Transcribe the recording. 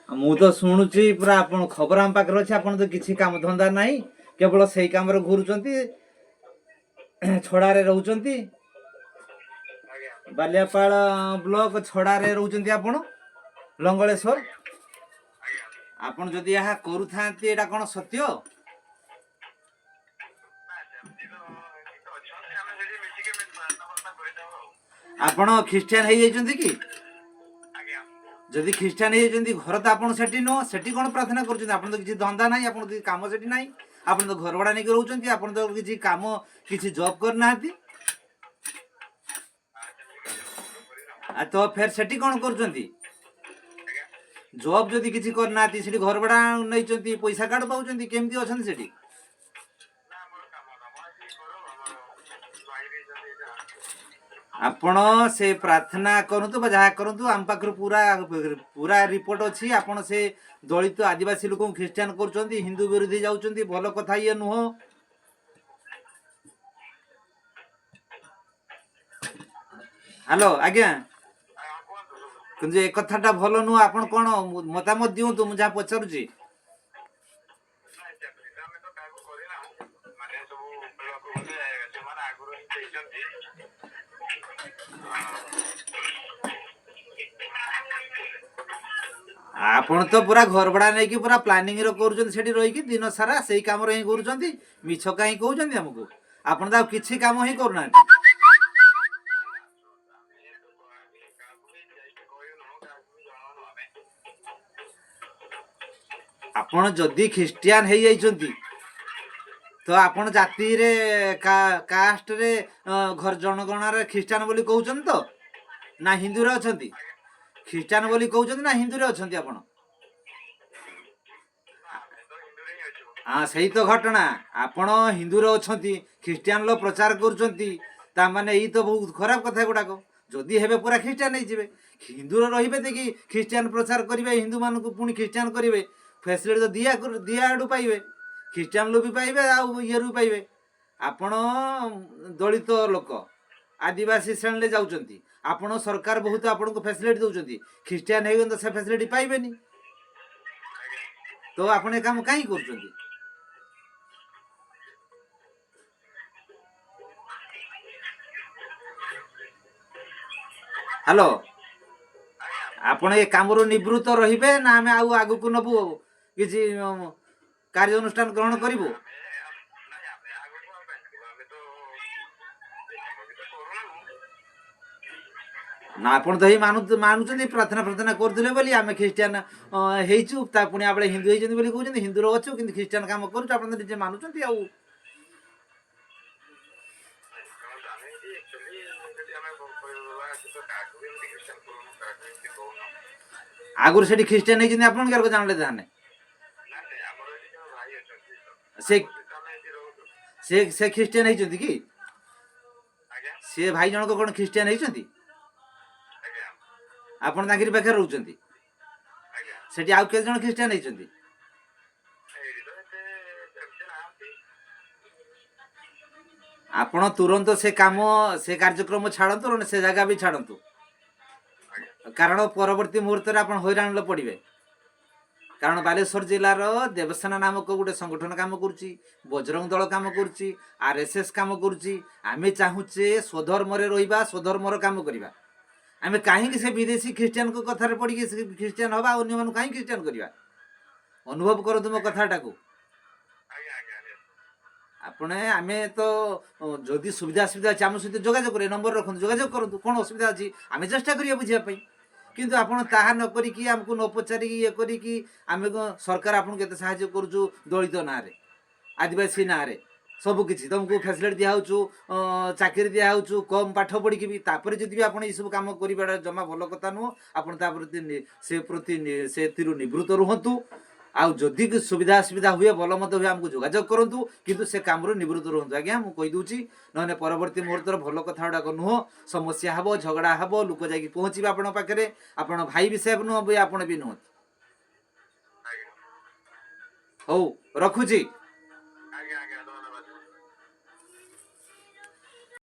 ମୁଁ ତ ଶୁଣୁଛି ପୁରା ଆପଣ ଖବର ଆମ ପାଖରେ ଅଛି, ଆପଣ ତ କିଛି କାମ ଧନ୍ଦା ନାହିଁ, କେବଳ ସେଇ କାମରେ ଘୁରୁଛନ୍ତି, ଛଡ଼ାରେ ରହୁଛନ୍ତି। ଆଜ୍ଞା। ବାଲିଆପାଳ ବ୍ଲକ ଛଡ଼ାରେ ରହୁଛନ୍ତି ଆପଣ, ଲଙ୍ଗଳେଶ୍ୱର। ଆଜ୍ଞା। ଆପଣ ଯଦି ଏହା କରୁଥାନ୍ତି, ଏଇଟା କ'ଣ ସତ୍ୟ? ନା, ସେମିତି ତ ଏଠି ତ ଅଛନ୍ତି, ଆମେ ସେଠି ମିଶିକି ପ୍ରାର୍ଥନା ଫାର୍ଥନା କରିଥାଉ ଆଉ। ଆପଣ ଖ୍ରୀଷ୍ଟିଆନ ହେଇଯାଇଛନ୍ତି କି? ଆଜ୍ଞା। ଯଦି ଖ୍ରୀଷ୍ଟିଆନ ହେଇଯାଇଛନ୍ତି, ଘର ତ ଆପଣ ସେଠି ନୁହଁ, ସେଠି କ'ଣ ପ୍ରାର୍ଥନା କରୁଛନ୍ତି? ଆପଣ ତ କିଛି ଧନ୍ଦା ନାହିଁ, ଆପଣ କିଛି କାମ ସେଠି ନାହିଁ, ଆପଣ ତ ଘର ଭଡ଼ା ନେଇକି ରହୁଛନ୍ତି, ଆପଣ ତ କିଛି କାମ, କିଛି ଜବ୍ କରିନାହାନ୍ତି। ନା, ସେମିତି କିଛି କରିନାହୁଁ। ଆଉ ତ ଫେର ସେଠି କ'ଣ କରୁଛନ୍ତି? ଆଜ୍ଞା। ଜବ୍ ଯଦି କିଛି କରିନାହାନ୍ତି, ସେଠି ଘର ଭଡ଼ା ନେଇଛନ୍ତି, ପଇସା କାର୍ଡ଼ ପାଉଛନ୍ତି, କେମିତି ଅଛନ୍ତି ସେଠି? ନା, ଆମର କାମ ଦାମ ଏଠି କରୁ, ଆମର ଭାଇ ବି ଅଛନ୍ତି ଏଇଟା। ଆପଣ ସେ ପ୍ରାର୍ଥନା କରନ୍ତୁ ବା ଯାହା କରନ୍ତୁ, ଆମ ପାଖରୁ ପୁରା ପୁରା ରିପୋର୍ଟ ଅଛି। ଆପଣ ସେ ଦଳିତ ଆଦିବାସୀ ଲୋକଙ୍କୁ ଖ୍ରୀଷ୍ଟିଆନ କରୁଛନ୍ତି, ହିନ୍ଦୁ ବିରୋଧୀ ଯାଉଛନ୍ତି, ଭଲ କଥା ଇଏ ନୁହଁ। ହ୍ୟାଲୋ ଆଜ୍ଞା। ଆଜ୍ଞା, କୁହନ୍ତୁ ସବୁ। କିନ୍ତୁ ଏ କଥାଟା ଭଲ ନୁହଁ। ଆପଣ କ'ଣ ମତାମତ ଦିଅନ୍ତୁ, ମୁଁ ଯାହା ପଚାରୁଛି। ନାଇଁ, ସେମିତି ତ ଆମେ ତ କାହାକୁ କରିନାହୁଁ। ମାନେ ସବୁ କହିବାକୁ ଗଲେ ସେମାନେ ଆଗରୁ ହିଁ ଦେଇଛନ୍ତି। ଆପଣ ତ ପୁରା ଘର ଭଡ଼ା ନେଇକି ପୁରା ପ୍ଲାନିଂରେ କରୁଛନ୍ତି, ସେଠି ରହିକି ଦିନ ସାରା ସେଇ କାମରେ ହିଁ କରୁଛନ୍ତି। ମିଛ କାହିଁ କହୁଛନ୍ତି ଆମକୁ? ଆପଣ ତ ଆଉ କିଛି କାମ ହିଁ କରୁନାହାନ୍ତି। ଆମେ ତ କାହାକୁ ବି ଯାଇକି କହିନୁ, କାହାକୁ ବି ଜଣାଉନୁ ଆମେ। ଆପଣ ଯଦି ଖ୍ରୀଷ୍ଟିଆନ ହେଇଯାଇଛନ୍ତି, ତ ଆପଣ ଜାତିରେ, କାଷ୍ଟରେ, ଘର ଜନଗଣନାରେ ଖ୍ରୀଷ୍ଟିଆନ ବୋଲି କହୁଛନ୍ତି ତ, ନା ହିନ୍ଦୁରେ ଅଛନ୍ତି? ଖ୍ରୀଷ୍ଟିଆନ ବୋଲି କହୁଛନ୍ତି ନା ହିନ୍ଦୁରେ ଅଛନ୍ତି ଆପଣ? ନା, ଆମେ ତ ହିନ୍ଦୁରେ ହିଁ ଅଛୁ। ହଁ, ସେଇ ତ ଘଟଣା। ଆପଣ ହିନ୍ଦୁରେ ଅଛନ୍ତି, ଖ୍ରୀଷ୍ଟିଆନର ପ୍ରଚାର କରୁଛନ୍ତି, ତାମାନେ ଏଇ ତ ବହୁତ ଖରାପ କଥା ଗୁଡ଼ାକ। ଯଦି ହେବେ ପୁରା ଖ୍ରୀଷ୍ଟିଆନ ହେଇଯିବେ। ହିନ୍ଦୁର ରହିବେ ଦେଖି ଖ୍ରୀଷ୍ଟିଆନ ପ୍ରଚାର କରିବେ, ହିନ୍ଦୁମାନଙ୍କୁ ପୁଣି ଖ୍ରୀଷ୍ଟିଆନ କରିବେ। ଫ୍ୟାସିଲିଟି ତ ଦିଆ ଆଡ଼ୁ ପାଇବେ, ଖ୍ରୀଷ୍ଟିଆନରୁ ବି ପାଇବେ ଆଉ ଇଏରୁ ବି ପାଇବେ। ଆପଣ ଦଳିତ ଲୋକ, ଆଦିବାସୀ ଶ୍ରେଣୀରେ ଯାଉଛନ୍ତି ଆପଣ, ସରକାର ବହୁତ ଆପଣଙ୍କୁ ଫ୍ୟାସିଲିଟି ଦେଉଛନ୍ତି। ଖ୍ରୀଷ୍ଟିଆନ ହେଇଗଲେ ତ ସେ ଫ୍ୟାସିଲିଟି ପାଇବେନି। ତ ଆପଣ ଏ କାମ କାହିଁ କରୁଛନ୍ତି? ହ୍ୟାଲୋ। ଆପଣ ଏ କାମରୁ ନିବୃତ୍ତ ରହିବେ ନା ଆମେ ଆଉ ଆଗକୁ ନବୁ, କିଛି କାର୍ଯ୍ୟାନୁଷ୍ଠାନ ଗ୍ରହଣ କରିବୁ? ଆମେ, ନାଇଁ, ଆମେ ଆଗକୁ ଆଉ କାହିଁ ଯିବୁ? ଆମେ ତ ଏ କାମ ବି ତ କରୁନାହୁଁ। ନା, ଆପଣ ତ ହେଇ ମାନୁଛନ୍ତି, ପ୍ରାର୍ଥନା ପ୍ରାର୍ଥନା କରୁଥିଲେ ବୋଲି ଆମେ ଖ୍ରୀଷ୍ଟିଆନ ହେଇଛୁ। ତା ପୁଣି ଆପଣ ହିନ୍ଦୁ ହେଇଛନ୍ତି ବୋଲି କହୁଛନ୍ତି, ହିନ୍ଦୁର ଅଛୁ କିନ୍ତୁ ଖ୍ରୀଷ୍ଟିଆନ କାମ କରୁଛୁ। ଆପଣ ତ ନିଜେ ମାନୁଛନ୍ତି ଆଉ। ଶୁଣନ୍ତୁ, ଆମେ ଏଠି ଆକ୍ଚୁଆଲି ଯଦି ଆମେ କହିବା ତ କାହାକୁ ବି ଏମିତି ଖ୍ରୀଷ୍ଟିଆନ କରୁନୁ, କାହାକୁ ଏମିତି କହୁନୁ। ଆଗରୁ ସେଠି ଖ୍ରୀଷ୍ଟିଆନ ହେଇଛନ୍ତି, ଆପଣ କେରକ ଜାଣିଲେ ତାହେଲେ? ନାଇଁ ନାଇଁ, ଆମର ଏଠି ଜଣେ ଭାଇ ଅଛନ୍ତି ତ, ସେ ତାଙ୍କ ସହିତ ଆମେ ଏଠି ରହୁଛୁ। ସେ ଖ୍ରୀଷ୍ଟିଆନ ହେଇଛନ୍ତି କି? ଆଜ୍ଞା। ସେ ଭାଇ ଜଣକ କ'ଣ ଖ୍ରୀଷ୍ଟିଆନ ହେଇଛନ୍ତି? ଆଜ୍ଞା। ଆପଣ ତାଙ୍କରି ପାଖରେ ରହୁଛନ୍ତି? ଆଜ୍ଞା। ସେଠି ଆଉ କେତେ ଜଣ ଖ୍ରୀଷ୍ଟିଆନ ହେଇଛନ୍ତି? ଏଇଠି ତ ଏତେ ସେମିତି ନାହାନ୍ତି। ଆପଣ ତୁରନ୍ତ ସେ କାମ, ସେ କାର୍ଯ୍ୟକ୍ରମ ଛାଡ଼ନ୍ତୁ, ନହେଲେ ସେ ଜାଗା ବି ଛାଡ଼ନ୍ତୁ। ଆଜ୍ଞା। କାରଣ ପରବର୍ତ୍ତୀ ମୁହୂର୍ତ୍ତରେ ଆପଣ ହଇରାଣରେ ପଡ଼ିବେ। କାରଣ ବାଲେଶ୍ୱର ଜିଲ୍ଲାର ଦେବସେନା ନାମକ ଗୋଟେ ସଂଗଠନ କାମ କରୁଛି, ବଜରଙ୍ଗ ଦଳ କାମ କରୁଛି, ଆରଏସ୍ଏସ୍ କାମ କରୁଛି। ଆମେ ଚାହୁଁଛେ ସ୍ୱଧର୍ମରେ ରହିବା, ସ୍ୱଧର୍ମର କାମ କରିବା। ଆମେ କାହିଁକି ସେ ବିଦେଶୀ ଖ୍ରୀଷ୍ଟିଆନଙ୍କ କଥାରେ ପଡ଼ିକି ସେ ଖ୍ରୀଷ୍ଟିଆନ ହବା, ଅନ୍ୟମାନଙ୍କୁ କାହିଁକି ଖ୍ରୀଷ୍ଟିଆନ କରିବା? ଅନୁଭବ କରନ୍ତୁ ମୋ କଥାଟାକୁ। ଆଜ୍ଞା ଆଜ୍ଞା ନିହାତି। ଆପଣ, ଆମେ ତ ଯଦି ସୁବିଧା ଅସୁବିଧା ଅଛି, ଆମ ସହିତ ଯୋଗାଯୋଗ କରିବେ। ନମ୍ବର ରଖନ୍ତୁ, ଯୋଗାଯୋଗ କରନ୍ତୁ। କ'ଣ ଅସୁବିଧା ଅଛି, ଆମେ ଚେଷ୍ଟା କରିବା ବୁଝିବା ପାଇଁ। କିନ୍ତୁ ଆପଣ ତାହା ନ କରିକି, ଆମକୁ ନ ପଚାରିକି, ଇଏ କରିକି, ଆମେ କ'ଣ, ସରକାର ଆପଣଙ୍କୁ କେତେ ସାହାଯ୍ୟ କରୁଛୁ, ଦଳିତ ନାଁରେ, ଆଦିବାସୀ ନାଁରେ ସବୁ କିଛି ତୁମକୁ ଫ୍ୟାସିଲିଟି ଦିଆହେଉଛୁ, ଚାକିରି ଦିଆହେଉଛୁ, କମ୍ ପାଠ ପଢ଼ିକି ବି, ତାପରେ ଯଦି ବି ଆପଣ ଏଇସବୁ କାମ କରିବାଟା ଜମା ଭଲ କଥା ନୁହଁ। ଆପଣ ତା ପ୍ରତି ସେ ପ୍ରତି ସେଥିରୁ ନିବୃତ୍ତ ରୁହନ୍ତୁ। ଆଉ ଯଦି କି ସୁବିଧା ଅସୁବିଧା ହୁଏ, ଭଲ ମନ୍ଦ ହୁଏ, ଆମକୁ ଯୋଗାଯୋଗ କରନ୍ତୁ, କିନ୍ତୁ ସେ କାମରୁ ନିବୃତ୍ତ ରୁହନ୍ତୁ ଆଜ୍ଞା, ମୁଁ କହିଦେଉଛି। ନହେଲେ ପରବର୍ତ୍ତୀ ମୁହୂର୍ତ୍ତରେ ଭଲ କଥା ଗୁଡ଼ାକ ନୁହଁ, ସମସ୍ୟା ହେବ, ଝଗଡ଼ା ହେବ, ଲୋକ ଯାଇକି ପହଞ୍ଚିବେ ଆପଣଙ୍କ ପାଖରେ। ଆପଣ ଭାଇ ବି ସେଫ୍ ନୁହଁ ବି, ଆପଣ ବି ନୁହନ୍ତି। ଆଜ୍ଞା। ହଉ, ରଖୁଛି।